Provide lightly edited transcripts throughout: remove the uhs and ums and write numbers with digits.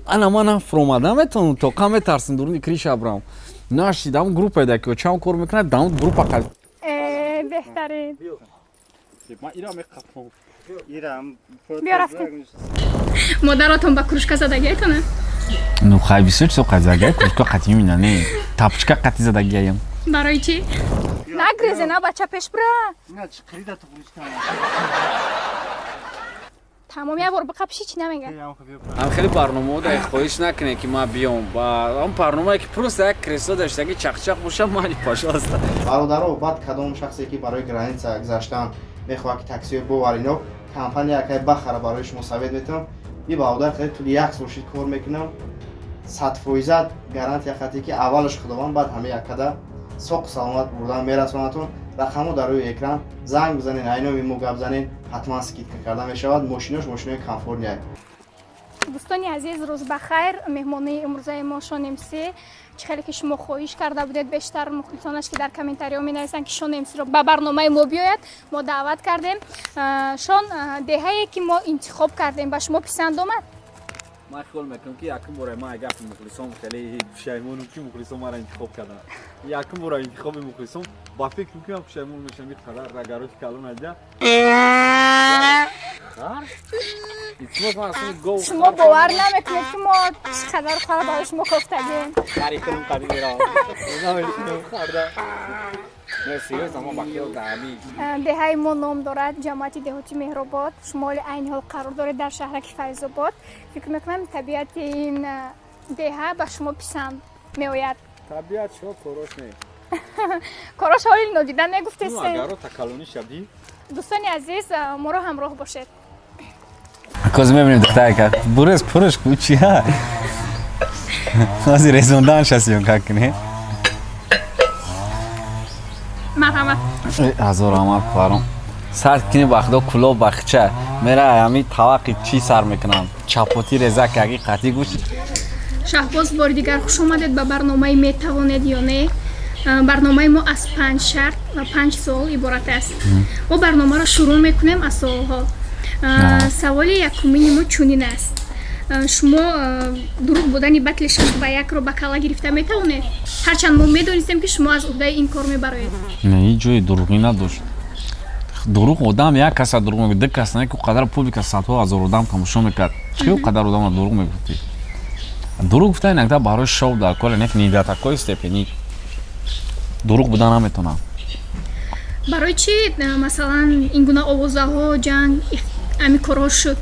Ана ман фуромада метавонам, тоқа метарсим, дуруни крыша брам. Нашидам, группа да ки чам кор мекунад, дам группа қад. Э, беҳтарин. Ман ира меқапам. Ирам. Биё, рафтем. Модаратон ба кружка задагиятона? Ну хай, бисёр чизо қадзагай, кружка қатӣ мина не, тапочка қатӣ задагиаям. Барои чӣ нагрезе, на, бача, пеш бира. Ина чӣ қирида ту кружка. Тамом, як бор биқапши, чӣ намега. Ам хеле барномаҳо да хоҳиш накунед, ки ман биём. Ба он барномае, ки просто як кресло доштаги, чақчақ бошам, ман, пожалуйста. Бародаро, баъд кадом шахсе, ки барои граница гузаштан мехоҳад, ки таксиҳои боварино компания якай бахара, барои шумо совет метавам. И бародар хеле тӯли як сол шид кор мекунам, 100% гарантия хате, ки аввалаш Худованд, баъд ҳама яккада соқ саломат бурдан мерасонатон. Рақамҳо дар рӯи экран, занг бизанен, айноми мо гап занен, ҳатман скидка карда мешавад. Мошинош мошинои комфортный. Дӯстони азиз, рӯз ба хайр. Меҳмонии имрӯзаи мо Шон МС. Чӣ хеле ки шумо хоҳиш карда будед, бештар мухлисонаш, ки дар комментариҳо менависанд, ки Шон МСро ба барномаи мо биёяд, мо даъват кардем. Шон, деҳае, ки мо интихоб кардем, ба шумо писанд омад? Ман хиёл мекунам, ки якум бора ман гапи мухлисон хеле пушаймонам, ки мухлисон маро интихоб карданд. Якум бора интихоби мухлисон, ба фикр мекунам, пушаймон мешавам. Ин қадар рагароти калон аҷа. Хар? Илтимос, ман аслан гов. Шумо бовар намекунед, ки мо чӣ қадар хар барои шумо кофтагем. Хари худам қади меравам. Намешинам харда. Не, серьёзно, ман ба хиёл дар ҳамин Деҳаи мо ном дорад ҷамоати деҳоти Меҳробод. Шумо ҳоли айни ҳол қарор доред дар шаҳраки Файзобод. Фикр мекунам, табиати ин деҳа ба шумо писанд меояд. Табиат шо, корош не. Корош ҳоли нодида Ну негуфтесте. Агаро такалонӣ шавӣ. Дӯстони азиз, моро ҳамроҳ бошед. Коз мебинем, духтарка. Бурес пурш кучия. Ҳозир резондан шасиён как кунем. Марҳамат. Ҳазор раҳмат, фаром. Сар кини, ба худо, кулоб бахча. Мера ҳами тавақи чӣ сар мекунам? Чапоти резак аги қатӣ гӯш. Шаҳбоз, бори дигар хуш омадед ба барномаи «Метавонед ё не». Барномаи мо аз панҷ шарт ва панҷ суол иборат аст. Мо барномаро шурӯъ мекунем аз суолҳо. Саволи якумини мо чунин аст: шумо дурӯғ будани батли 6 ба 1-ро ба калла гирифта метавонед, ҳарчанд мо медонистем, ки шумо аз уҳдаи ин кор мебароед? Не, ҳеҷ ҷои дурӯғӣ надошт. Дурӯғ одам як каса дурӯғ мегӯяд, ду кас не, ки қадар публика, садҳо ҳазор одам тамошо мекард. Чӣ қадар одамро дурӯғ мегуфтӣ? Дурӯғ гуфта иногда барои шоу дар кор, не, не до такой степени. Дурӯғ буда наметавонам. Барои чӣ, масалан, ин гуна овозаҳо, ҷанг, ҳамин корҳо шуд?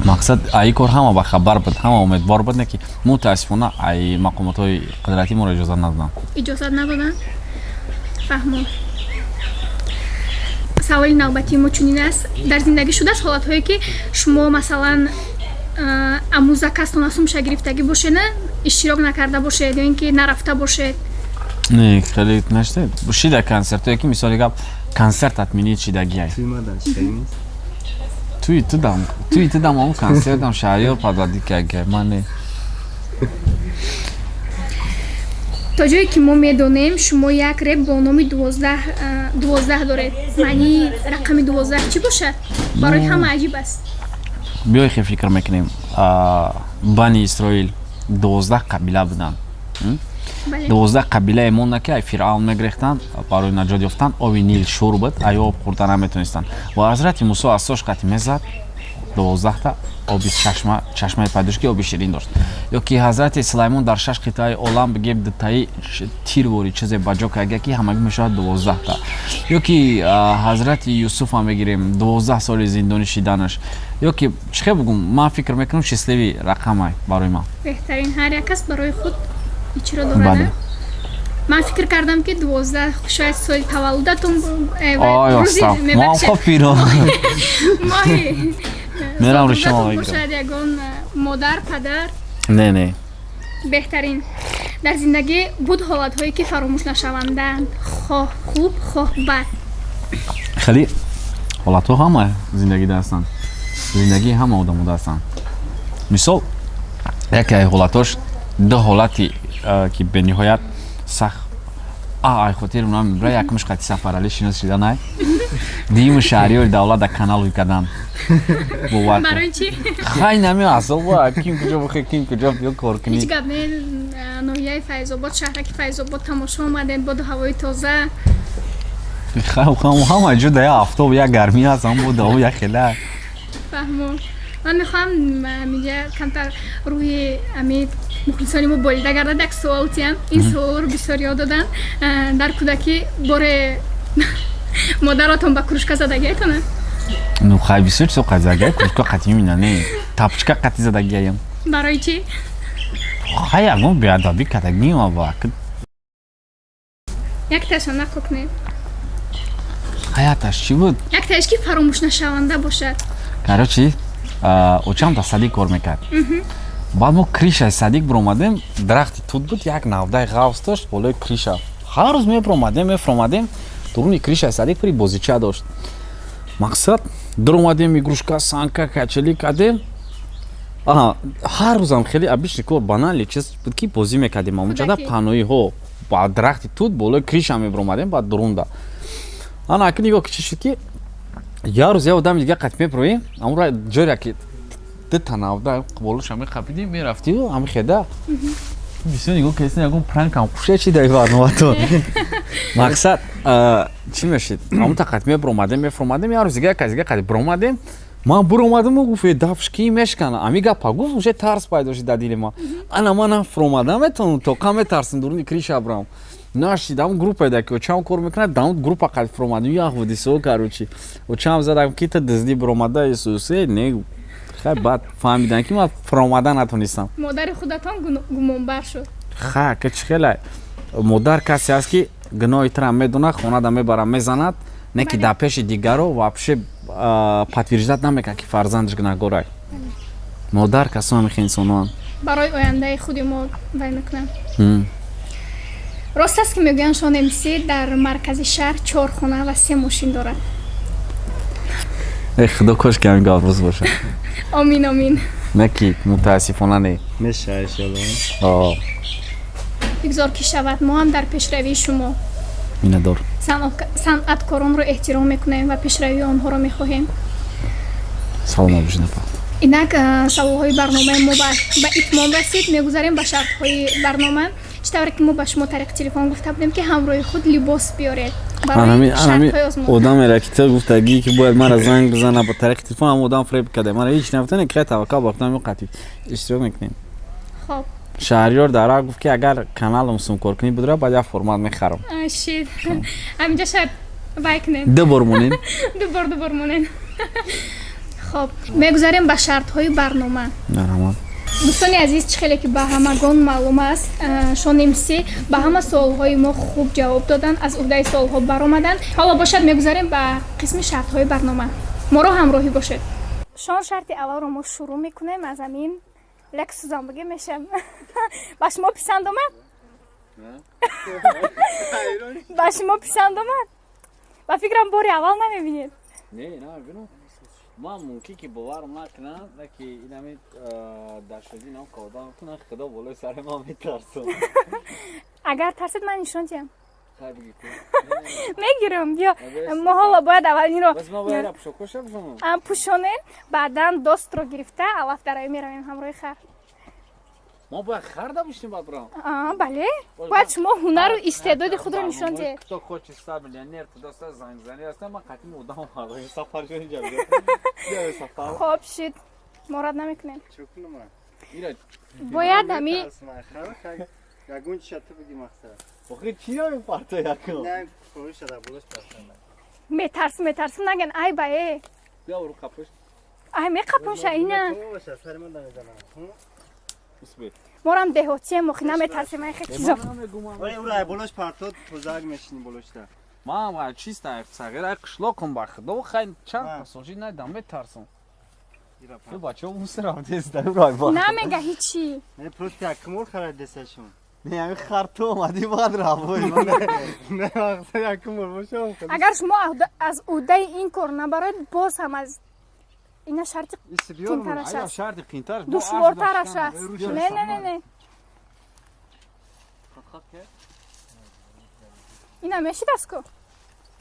Мақсад, аи кор ҳама ба хабар буд, ҳама умедвор буд, не ки мутаассифона ай мақомотҳои қудратӣ моро иҷозат надоданд. Иҷозат надоданд, фаҳмо. Саволи навбатии мо чунин аст: дар зиндагӣ шудааст ҳолатҳое, ки шумо, масалан, амуза кастона сумша гирифтагӣ бошед, иштирок накарда бошед ё ин ки нарафта бошед? Не, хеле нашта шида консертое, ки, мисоли гап, концерт отменить шидагиай. Туи тудам, туи тудам, он концертам Шаҳриёр подводить кагай, ман не. То ҷое ки мо медонем, шумо як реп бо номи 12 доред. Маънии рақами 12 чӣ бошад? Барои ҳама аҷиб аст. Биёй, хе фикр мекунем. Бани Исроил 12 қабила буданд. 12 қабилае монда, ки ай Фиръавн мегирехтанд барои наҷот ёфтан. Оби Нил шур буд, ай об хӯрда наметонистанд, ва ҳазрати Мусо асош қати мезад, 12-та оби чашма, чашмаи пайдо шуд, ки оби ширин дошт. Ё ки ҳазрати Сулаймон дар шаш қитъаи олам бигем дутаи тирвори чизе ба ҷо карда, ки ҳамагӣ мешавад 12-та. Ё ки ҳазрати Юсуфам мегирем, 12 соли зиндонӣ шиданаш. Ё ки чӣ хел бигум, ман фикр мекунам, счастливый рақамай барои ман. Беҳтарин. Ҳар як кас барои худ чиро дорад. Ман фикр кардам, ки 12 шояд соли таваллудатон. Ой, пиро. Моҳи мерам рӯ шумо. Бошад, ягон модар, падар. Не. Беҳтарин. Дар зиндагӣ буд ҳолатҳое, ки фаромӯш нашаванданд, хоҳ хуб, хоҳ бад? Хеле ҳолатҳо ҳама зиндагида ҳастанд, зиндагии ҳама одамода ҳастанд. Мисол, яке ай ҳолатош, ду ҳолати, ки бениҳоят сахт ай хотир мебра, якумш қати Сафаралӣ шинос шиданай. Диму Шаҳриёри Давлат дар канал ӯй кардан. Бовар кун. Барои чӣ? Хай, нами асоба, ким куҷо бихе, ким куҷо биё кор кунӣ. Ҳеҷ гап не. Ноҳияи Файзобод, шаҳраки Файзобод тамошо омадем, боду ҳавои тоза. Ҳама ҷо да як афтоб, як гармӣ аст, ҳам боду ҳаво як хела. Фаҳмо. Ман мехоҳам инҷа камтар рӯҳи ами мухлисони мо болида гардад, як суол тиям. Ин суолро бисёр ёд доданд. Дар кӯдакӣ боре модаратон ба кружка задагиятона? Ну хай, бисёр чизо қати задагия, кружка қати мина не, тапочка қати задагияям. Барои чӣ? Хай, ягон беадабӣ кардагима ба. Якташа нақл кунед. Хаяташ чӣ буд? Яктааш, ки фаромӯшнашаванда бошад. Короче, очам дар садик кор мекард. Баъд мо крышаи садик биромадем, дарахти тут буд, як навдаи ғафз дошт болои крыша. Ҳар рӯз мебиромадем, мефуромадем, дуруни крышаи садик пури бозича дошт. Мақсад, дуромадем, игрушка, санка, качели кардем. Аҳа, ҳар рӯзам хеле обычный кор, банальный чиз буд, ки бозӣ мекардем амунҷада. Кӯдакӣ. Паноиҳо ба дарахти тут болои крыша мебиромадем, баъд дурунда. Ана аки нигоҳ, ки чӣ шуд, ки як рӯз як одами дига қати мебироем, амура ҷоре ки дута навда болоша меқапидим, мерафтию ҳами хеда бисёр нигоҳ кардем, ягон пранкам хуше чи дар барноматон. Мақсад, чӣ мешид, ҳамун қати мебиромадем, мефуромадем, як рӯз дига як каси дига қати биромадем. Ман биромадаму гуфт: «Э, дафшки мешкана». Ами гапа гуфт, уже тарс пайдо шид дар дили ман. Ана ман фуромадам метавонам, тоқа метарсам дуруни крыша бирам. Нашид, ҳамун группа да ки очам кор мекунад, дар группа қати фуромадем, як ҳодисао. Короче, очам задам, ки та дуздӣ биромада исусе не. Хай, баъд фаҳмидам, ки ман фуромада натонистам. Модари худатон гумонбар шуд. Ха, ка чӣ хеле модар касе аст, ки гуноҳи тира медонад, хонада мебара, мезанад, не ки дар пеши дигаро вообще подтверждать намекунад, ки фарзандаш гунаҳгорай. Модар касо ҳамихе инсоноанд. Барои ояндаи худи мо вай мекунам. Рост аст, ки мегӯянд, Шон МС дар маркази шаҳр чор хона ва се мошин дорад? Э, худо, кош ки ҳамин гап рост бошад. Омин, омин. Не ки мутаассифона не. Меша, иншалло. О. Бигзор, ки шавад. Мо ҳам дар пешравии шумо Миннатдор. Санъаткоронро эҳтиром мекунем ва пешравии онҳоро мехоҳем. Саломат бошед, апа. Инак, саволҳои барномаи мо ба итмом расид. Мегузарем ба шартҳои барнома. Чӣ тавре ки мо ба шумо тариқи телефон гуфта будем, ки ҳамроҳи худ либос биёред барои Анами шартҳои озмун. Одамеро, ки ту гуфтагӣ, ки бояд мара занг бизана ба тариқи телефон, ҳам одам фреб карда, мара ҳеҷ нафтане, ки таваккал ба худам, қатӣ иштирок мекунем. Хоб. Шаҳриёр дара гуфт, ки агар каналам сумкоркунӣ будра, баъд як формат мехарам. Шид, ҳаминҷа шояд вай кунем. Ду бор монем. Ду бор, ду бор монем. Хоб, мегузарем ба шартҳои барнома. Марҳамат. Дӯстони азиз, чӣ хеле ки ба ҳамагон маълум аст, Шон МС ба ҳама суолҳои мо хуб ҷавоб доданд, аз уҳдаи суолҳо баромаданд. Ҳоло бошад, мегузарем ба қисми шартҳои барнома. Моро ҳамроҳӣ бошед. Шон, шарти аввалро мо шурӯъ мекунем аз ҳамин лек сӯзанбагӣ мешам. Ба шумо писанд омад? Ба шумо писанд омад? Ба фикрам, бори аввал намебинед. Не, намебинам. Ман мумкин ки боварам накунам, леки инами дар шудӣ нам кодам кунам, худо болои сари ман, метарсам. Агар тарсед, ман нишон диҳам. Хай, биги ку. Мегирам, биё. Мо ҳоло бояд аввал инро Бас ма бояд пӯшокоша бишонам. Пӯшонем, баъдан достро гирифта, алаф даравӣ меравем ҳамроҳи хар. Мо бояд харда бишнем, баъд бирам? Бале, бояд шумо ҳунару истеъдоди худро нишон диҳед. Кто хочет стать миллионер, туда сюда зангзанӣ ҳастам, ман қатъи одам сафар ҷони сафар. Хоб шид, мо рад намекунем. Чӣ кунам? Ира. Бояд ҳами Ягон чиша ту биги, мақсад. Охи, чи мепарта якум? Не, фурӯша дар болош партанда. Метарсм, метарсм наген, ай ба э. Бия, уру қапош. Ай, меқапонша ина. Боша, сари ман намезанам. Успе. Морам деҳотием, охи, наметарсем ай хе чизо. Вале ура ай болош партод, тозак мешини болошта. Ман чиста сағир ай қишлоқум, ба худо, хай чанд пасожи найдам, метарсам. Ю бачаҳо мусирам деста рай ба. Намега ҳичи. Не, просто як мор харад десашон. Не, ами хар ту омадӣ, баъд равой. Не, мақсад, як мор бошам. Агар шумо аз уҳдаи ин кор набароед, боз ҳам аз ина шарти қинтараш аст. Шарти қинтараш. Душвортараш аст. Не, не, не, не, ина мешидастку.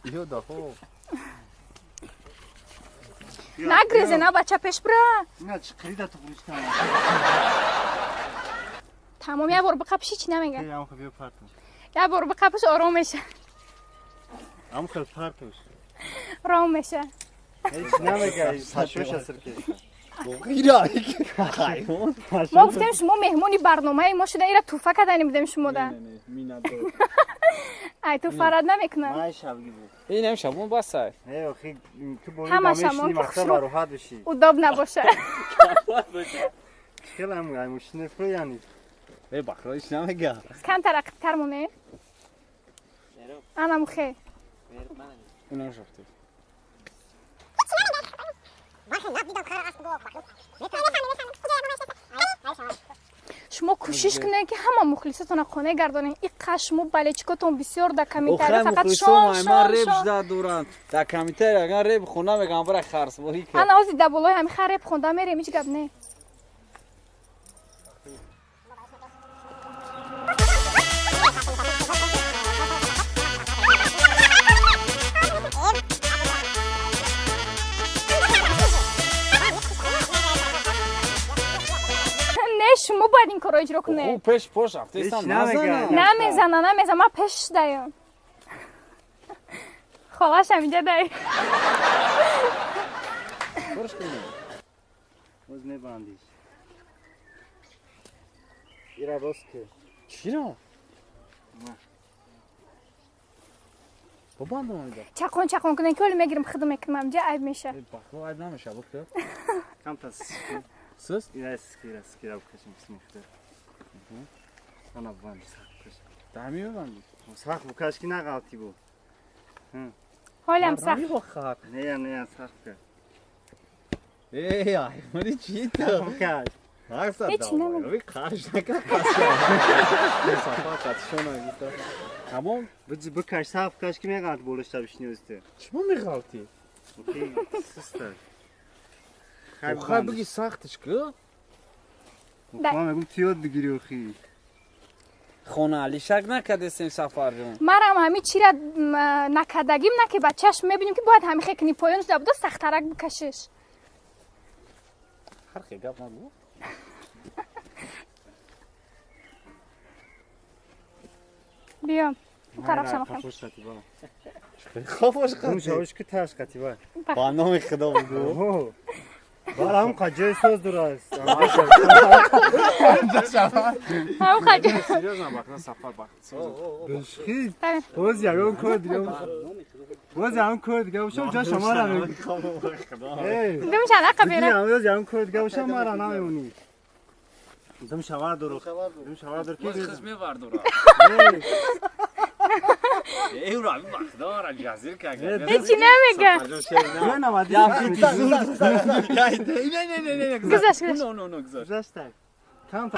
Ё дафо. Нагрезе, на бача пеш бира. На чиқирида туғриш тамом. Тамом, як бор биқапиши чӣ намега. Ам хел биё партош. Як бор биқапиш ором меша. Ам хел партош. Ром меша. Ҳеч намега, пашош аср ки. Мо гуфтем шумо меҳмони барномаи мо шуда, ира туҳфа кардани будем шумода. Ай туҳфа рад намекунам. Май шабги буд. Инам шабон басай. Не, охи ту бо Ҳама шамон ки хушрӯ. роҳат биши. Удоб набоша. Хелам ай мошина фро яъни. Э бахроиш намега. Камтар ақибтар монем. Ана мухе. Инам шафти. Шумо кӯшиш кунед ки ҳама мухлисотонро қонеъ гардонед. Иқа шумо болельщикотон бисёр дар комментария фақат шон шон реп шон. жда дуранд. Дар комментария агар реп хонда мегам бара харсборӣ ка. Ана ҳозир дар болои ҳами хар реп хонда мерем, ҳеҷ гап не. Не, шумо бояд ин корро иҷро кунед. Ӯ пеш пош рафтестам Ҳеч намега. назана. Намезана, намезана, ман пеш даям. Холашам инҷа дай. Корш кунем. Боз мебандиш. Ира рост ки. Чиро? Бобандам ида. Чақон чақон кунед ки ҳоли мегирим хидм мекунам, инҷа айб меша. Бахро айб намеша бухта. Камта сис. Сис? Ира скира скира букашим смихта. Ана банд сахт букаш. Дами мебанди. Сахт букаш ки нағалти бу. Ҳолиам сахт. Хар. Не, не, сахт букаш. Эй, ай, мани чи та? Сахт букаш. Ҳақса Ҳеч намега. Ой, қарш нака қасша. Сафар қатишона гуфта. Тамом, Биҷи букаш сахт букаш ки меғалти болошта бишни ӯзте. чимо меғалти? Окей, систа. Хай Хай биги сахтиш ку. Ман мегум ту ёд бигири охи. Хона алишак накардесем Сафарҷон. Марам ҳами чира накардагим на ки ба чашм мебинем ки бояд ҳами хе кунӣ поён шуда буда сахтарак бикашиш. Ҳар хе гап нагу. Биё. У тараф шама хам. Қафош қати ба. Хофош Дум шавиш ки таш қати ба. Ба номи Худо бугу. Оҳо. Барам қаҷои соз дураст. Ҳам хаҷа. Серьезно, бахна Сафар бах. Бишхи. Боз ягон кор дига. Боз ягон кор дига бошам ҷо шумара мегӯ. Эй. Дум шанақа бера. Боз ягон кор дига бошам мара намемонӣ. Дум шавар дуру. Дум шавар дур ки. Хис мевардора. Эй. Эй, ура, бахдора, ҷазир как. Ҳеҷ намега. Не намадӣ. Не, не, не, не, Гузашт, гузашт. No, no, no, гузашт. Гузашта. Кам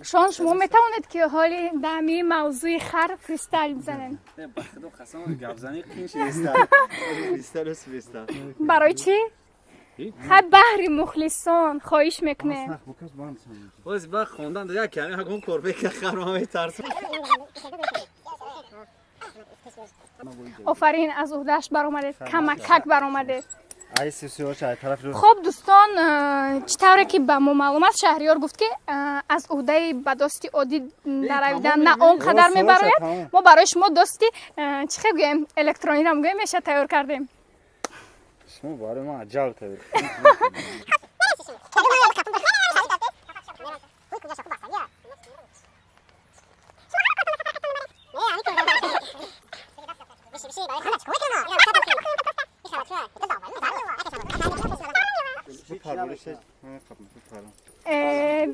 Шон, шумо метавонед ки ҳоли дами мавзӯи хар фристайл бизанем. Не, ба Худо қасам, гапзанӣ қин шидаста. Фристайл фристайл. Барои чӣ? Хай баҳри мухлисон хоҳиш мекунем. Сахт букаш банд шам. Боз ба хондан як ками ягон кор бека хар ма метарсам. Офарин, аз уҳдааш баромадед, камакак баромадед. Ай сисиош ай тараф рӯ. Хоб дӯстон, чӣ тавре ки ба мо маълум аст, Шаҳриёр гуфт ки аз уҳдаи ба дости оддӣ наравидан на он қадар мебарояд. Мо барои шумо дости чӣ хел гӯем, электронирам гӯем меша тайёр кардем. Шумо барои ман аҷал тайёр.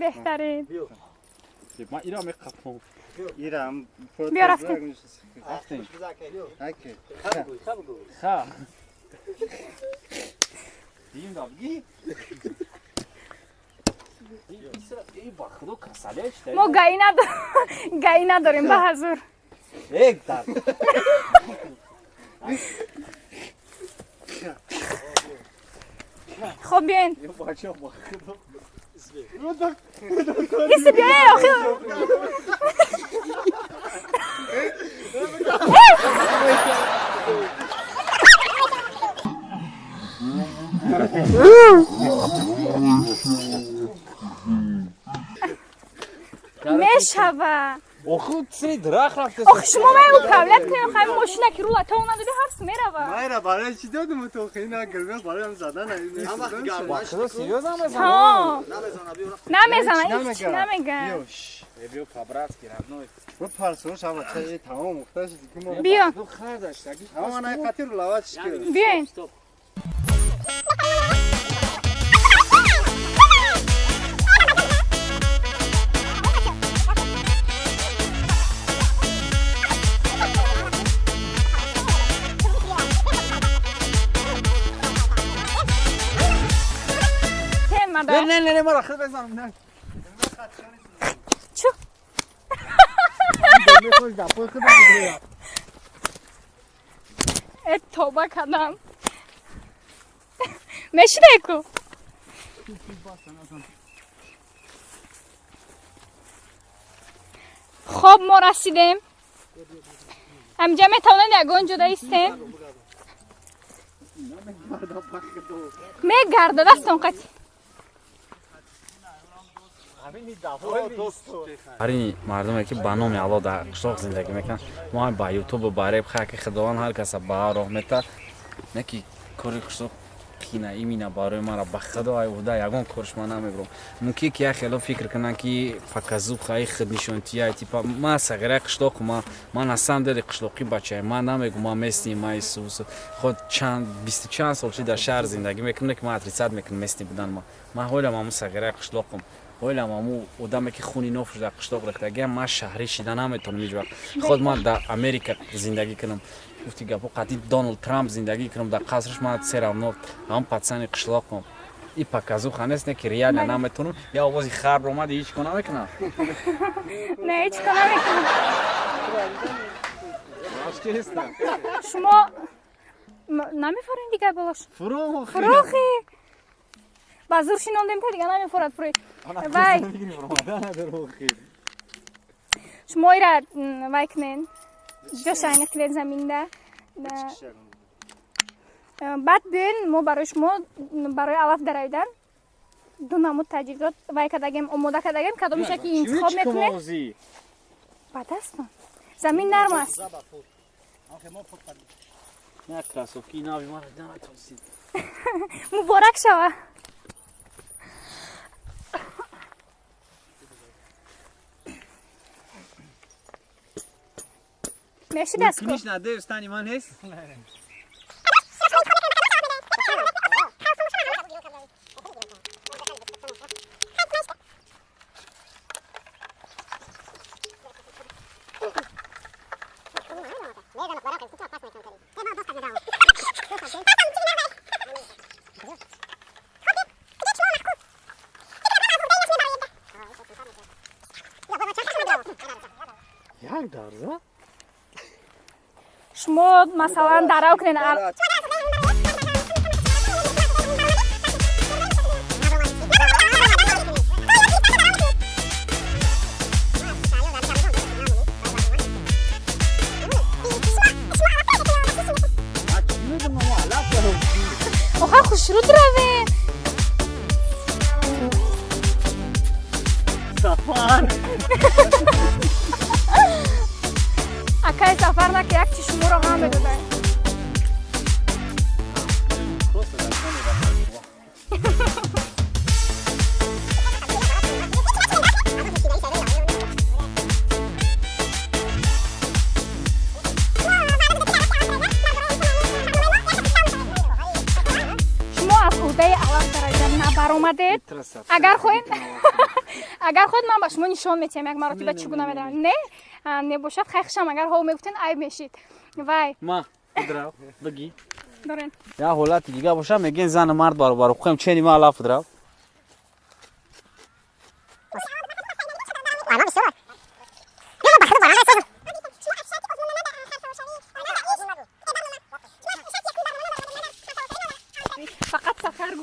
Беҳтарин. Ман ира меқапам. Ирам. Биё рафтем. Рафтем. Аки. Ха. Дим дабги. Мо гаи надорем ба ҳазур. Хоб биёен. Иси биёе охи. Мешава. Оху ци дарахт рафта. Охи шумо май управлять кунем, хай мошина ки рула то надоди ҳарс мерава. Майра барои чӣ додум то хина гирбе барои задан. Худо серьёзно мезана? Ҳо. Намезана, ҳеч намега. Биё по-братски родной. Бо парсо шава чай тамом мухташ ки мо. Биё. Ама най хатир лават шки. Биёен. Не, не, не, мара худ бизанам, не. Чу? Тоба кардам. Мешидай ку? Хоб мо расидем. Ҳамҷа метавонед ягон ҷода истем? Мегарда дастон қати. Ҳарини мардуме ки ба номи Алло дар қишлоқ зиндагӣ мекунанд, мо ҳам ба ютубу ба реп хаки худованд ҳар каса ба роҳ мета, не ки кори қишлоқ қина имина барои мара ба худо ай уда ягон корш ман намебурам. Мумкин ки як хело фикр кунанд ки факазуха ай худнишонтия типа ма сағираи қишлоқу ман на самом деле қишлоқӣ бачаем, ман намегум ман местни ма исус худ чанд бисту чанд сол чи дар шаҳр зиндагӣ мекунам, ки ман отрицать мекунам местни будан ма. Ман ҳолам ҳамун сағираи қишлоқум. Ҳолам ҳамун одаме ки хуни нофш дар қишлоқ рехтагиам, ман шаҳрӣ шида наметавонам ҳеҷ вақт. Худ ман дар Америка зиндагӣ кунам, гуфти гапо қатъи Доналд Трамп зиндагӣ кунам дар қасраш, ман всё равно ҳамун пацани қишлоқам. И показуха нест, не ки реально наметавонам. Я овози хар омад, ҳеҷ кор намекунам. Не, ҳеҷ кор намекунам. Шумо намефорем дигар болош? Фурӯхи. Ба зур шинондем та дигар намефорад фурӯи. Вай. Шумо ира вай кунен. Ҷоша айниқ кунед заминда. Баъд биёен мо барои шумо барои алаф даравидан ду намуд таҷҳизот вай кардагем, омода кардагем, кадомиша ки интихоб мекунед. Ба дастон. Замин нарм аст. Муборак шава. Мешидаст ку? Як дарза? Шумо масалан дарав кунед. Оха хушрӯ раве. Сафар. Акай сафар наки як чи шуморо ғам медодай. Шумо аз уҳдаи алаф даравидан набаромадед. Агар хоҳед, агар хоҳед ман ба шумо нишон метиҳам як маротиба чӣ гуна медавам. Не, небошад хай хушам, агар ҳо мегуфтен айб мешид. Вай. Ма, драв, баги. Дорен. Я ҳолати дига боша мегӯен зану мард баробар ҳуқуқем, чени ма алаф драв.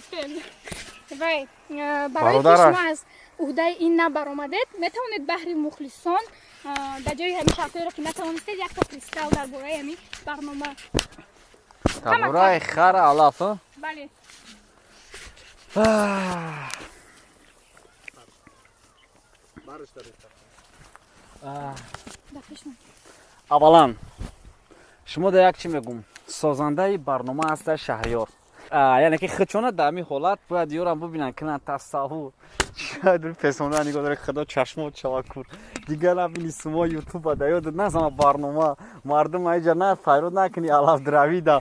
Гуфтем. Вай, барои ки шумо аз уҳдаи ин набаромадед, метавонед баҳри мухлисон дар ҷои ҳамин шартҳоеро ки натавонистед, якта фристайл дар бораи ҳамин барнома. Дар бораи хара алаф? Бале. Аввалан, шумо дар як чӣ мегум, созандаи барнома ҳаста Шаҳриёр, яъне ки худшона дар ҳамин ҳолат бояд ёрам бубинанд, кунанд тасаввур. Песона нигоҳ дора, худо чашмот шава кур, дигар набини сумо ютуба да ёдат назана барнома, мардум аиҷа на файрод накунӣ, алаф дравида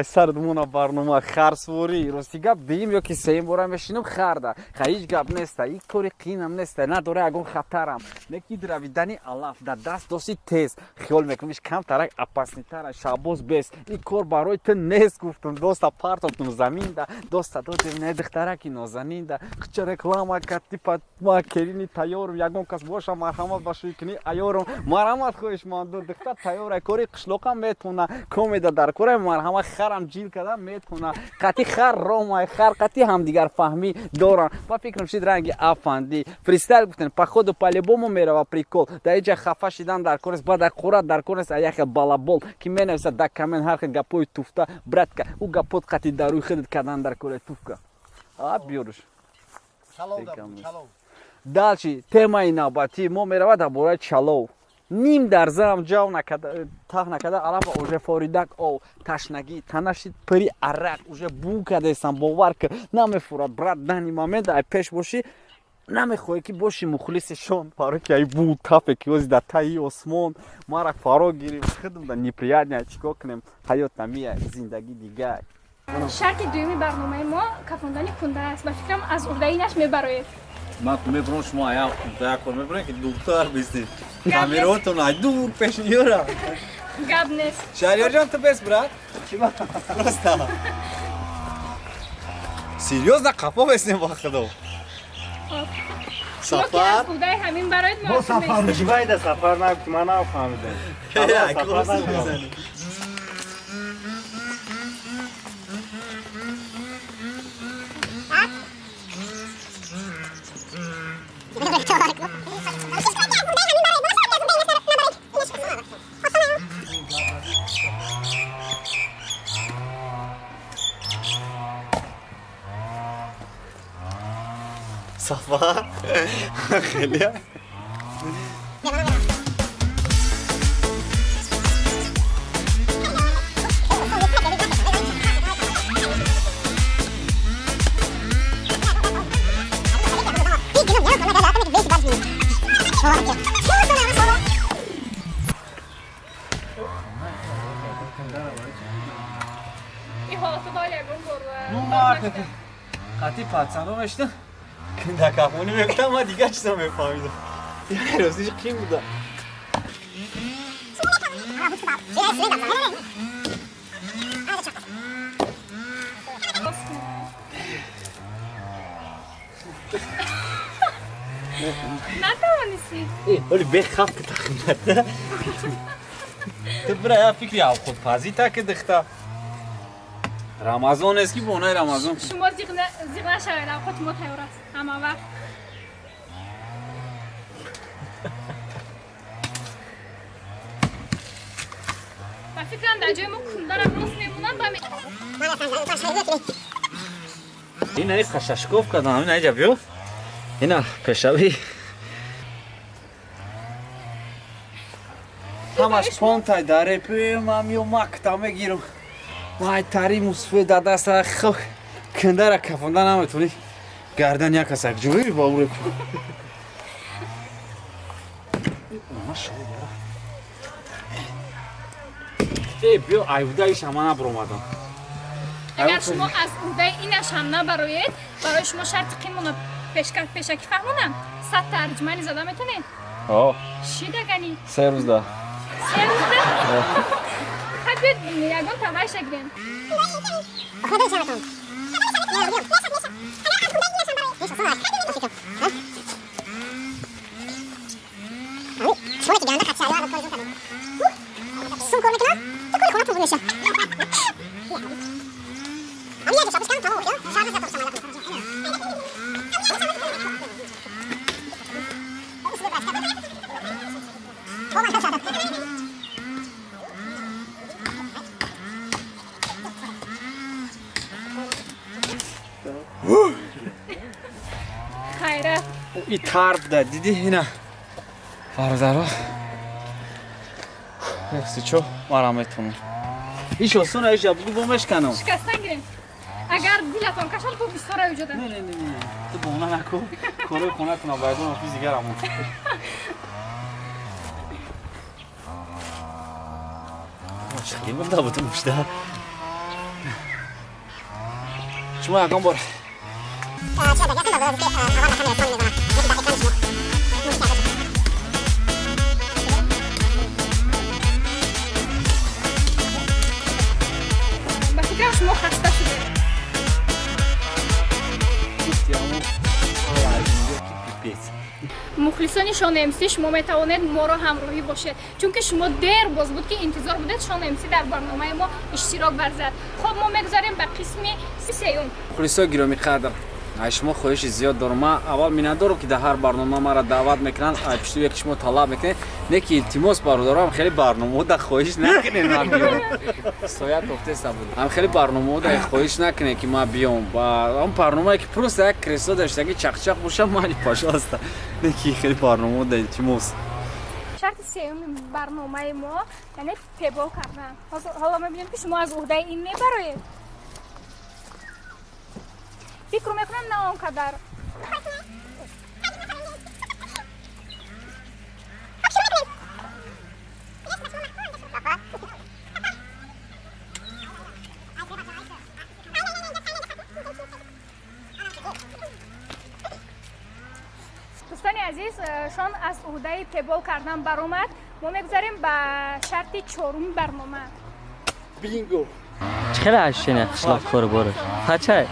сар мона барнома харсворӣ. Рости гап, дуюм ё ки сеюм бора мешинам харда, ха ҳеҷ гап неста, ин кори қиинам неста, надора ягон хатарам неки дравидани алаф дар даст доси тез хиёл мекунам, иш камтарак опасный тара. Шабоз бес, ин кор барои ту нест, гуфтум, доста партофтум заминда, доста додем не духтараки нозанинда хча реклама катипа ма келини тайёрум, ягон кас боша, марҳамат ба шӯй кунӣ аёрум, марҳамат, хоҳишманду духтар тайёра, кори қишлоқам метона, комеда дар кора, марҳамат, харам ҷил карда метона, қати хар ромай, хар қати ҳамдигар фаҳмӣ дорам ба фикрам шид ранги афанди фристайл гуфтен, походу по-любому мерава прикол. Дар иҷа хафа шидан дар кор нест, баъд қурат дар кор нест, яхе балабол ки менависа дар коммент ҳар хел гапои туфта, братка, ӯ гапот қати дар рӯи худат кардан дар кора туфка а биёруш. Дальше темаи навбатии мо меравад дар бораи чалов. Ним дарзаам ҷав накарда, таҳ накарда, алафа уже форидак ов, ташнагӣ танаши пири арақ уже бу кардесам, бовар ки намефурад, брат. Данный момент ай пеш бошӣ, намехоҳӣ ки боши мухлиси шон, барои ки ай бу тафе ки ози дар таи осмон мара фаро гирифт, худам да неприятно. Чикор кунем, ҳаёт намия, зиндагӣ дигар. Шарти дуюми барномаи мо кафондани кунда аст. Ба фикрам, аз уҳдаи инаш мебароед. Ман мебурам, шумо ая як кор мебурем, ки дуртар бистед, камеротон ай дур пеш ёра. Гап нест. Шаҳриёрҷон, ту бес, брат, просто серьёзно қафо бестем, ба худо. Шумо ки аз уҳдаи ҳамин бароед, мо сафар ҷивайда сафар нагуфт, ман нафаҳмидам. Сафар хеле. Ин ҳолато доли ягон бор қати пацано мешта кунда кафонӣ мегуфтам, ман дигар чиза мефаҳмидам, ростиш қин буда. Натавонистӣ? Оли бехаф ки тахмината ту бира, я фикри авхудпазӣ таки дихта, Рамазон нест ки бонаи Рамазон. Шумо зиқ нашавед, авқоти мо тайёр аст ҳама вақт. Ба фикрам, дар ҷои мо кундара рост мемонанд ба Ин аи қашашков кардам, ин аиҷа биё, ина пешавӣ ҳамаш понтай дар репи ман миё макта мегирам, вай тари мусфе дар даста хо кандара кафонда наметонӣ, гардан як касак ҷӯи ба ӯ репи. Э, биё, айвдаи шама набуромадам. Агар шумо аз уҳдаи инаш ҳам набароед, барои шумо шарти қимона пешакӣ фаҳмонам: 100 тарҷумани зада метонед? Шидагани. 3 рӯзда. 3 рӯзда. Хай, биёд, ягон тавайша гирем. И тарб да диди ина. Бародаро. Си чо мара метонам. Иш осона иш абгу бо мешканам. Шикастан гирем. Агар дилатон кашад, бо бисора уҷода. Не, не, не, не. Ту бона наку. Корои хонатона байдон офис дигарамон. Хеле монда будум шда. Шумо ягон бор Ба фикрам, шумо хаста шудед. Гуфтиаму пипец. Мухлисони Шон МС, шумо метавонед моро ҳамроҳӣ бошед, чунки шумо дер боз буд, ки интизор будед Шон МС дар барномаи мо иштирок варзад. Хуб, мо мегузарем ба қисми сеюм. Мухлисои гиромиқадр, аз шумо хоҳиши зиёд дорам. Ман аввал миннатдорам, ки дар ҳар барнома маро даъват мекунанд, пуштуе ки шумо талаб мекунед. Не ки, илтимос, бародарам, хеле барномаода хоҳиш накунед, ман биём. Соя тофтеста буд. Ҳам хеле барномаода хоҳиш накунед, ки ман биём. Он барномае ки просто як кресло доштаги чақчақ бошам, мани, пожалуйста. Не ки хеле барномаода, илтимос. Шарти сеюми барномаи мо, яъне пебол кардан. Ҳоло мебинем, ки шумо аз уҳдаи ин мебароед. Фикр мекунам, на он қадар. Дӯстони азиз, Шон аз уҳдаи пебол кардан баромад. Мо мегузарем ба шарти чоруми барнома. Бинго. Чӣ хеле ощущение қишлоқ кору бораш? Ҳачай?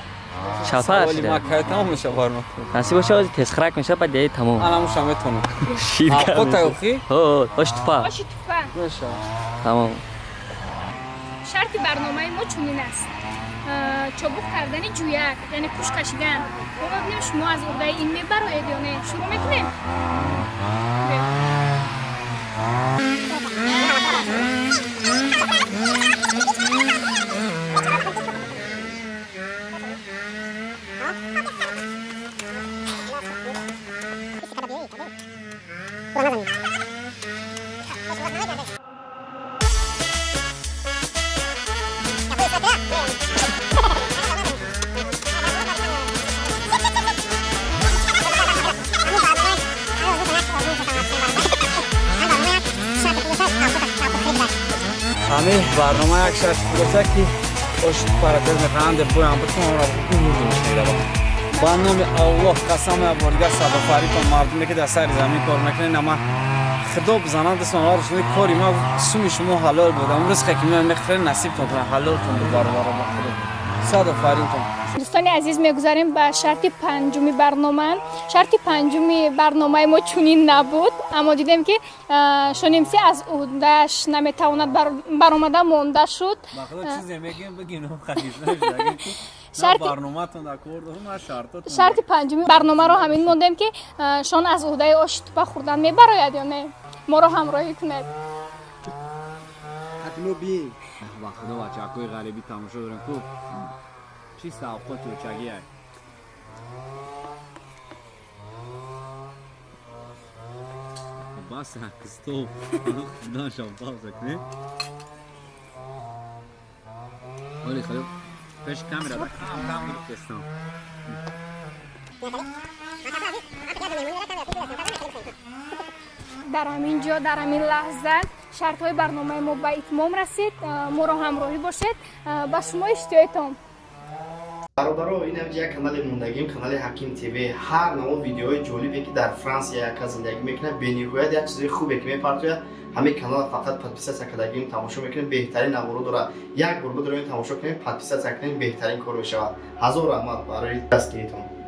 Шафа Саволи ма кай тамом меша барнома? Насиб боша, ози тезхирак меша, баъд яи тамом. Анамуша метонам. Шир. Қотайохи? Ҳо, ош тупа. Оши тупа. Меша. Тамом. Шарти барномаи мо чунин аст: чобуқ кардани ҷӯяк, яъне пӯш кашидан. Мо мебинем, шумо аз уҳдаи ин мебароед ё не. Шурӯъ мекунем. Биё. Ҳамин барнома як шарт дошта, ки ош паратез мехоҳанд боям бутун онро мешунидава. Ба номи Аллоҳ қасам, як бор дигар садофаритон, мардуме ки дар сари замин кор мекунед, нама худо бизанад дастон рӯи кори ма, суми шумо ҳалол буд. Ам ризқе ки меояд мехӯред, насибтон кунад, ҳалолтон буд, бародаро, ба худо садофаринтон. Дӯстони азиз, мегузарем ба шарти панҷуми барнома. Шарти панҷуми барномаи мо чунин набуд, аммо дидем, ки Шон МС аз уҳдааш наметавонад баромада монда шуд. Ба худо, чизе мегӯем, бигин. Барноматон дар кор дорум, на шартотон. Шарти панҷуми барномаро ҳамин мондем, ки Шон аз уҳдаи оши тупа хӯрдан мебарояд ё не. Моро ҳамроҳӣ кунед. Ҳатмо бин. Ба худо, бачакҳои ғарибӣ тамошо дорем ку, чиста авқоти очагиай. Бас, стоп, худашам пауза кунем. Оли худо, пеш камера кам кам гирифтестам. Дар ҳамин ҷо, дар ҳамин лаҳза шартҳои барномаи мо ба итмом расид. Моро ҳамроҳӣ бошед. Ба шумо иштиёитон. Бародаро, ин ҳамҷа як канали мондагим, канали Ҳаким ТВ. Ҳар навъ видеоҳои ҷолибе, ки дар Франсия яка зиндагӣ мекунад, бениҳоят як чизои хубе ки мепартояд. Ҳамин канала фақат подписаться кардагим, тамошо мекунем, беҳтарин наворо дорад. Як бор бидорем, тамошо кунем, подписаться кунем, беҳтарин кор мешавад. Ҳазор раҳмат барои дастгиритон.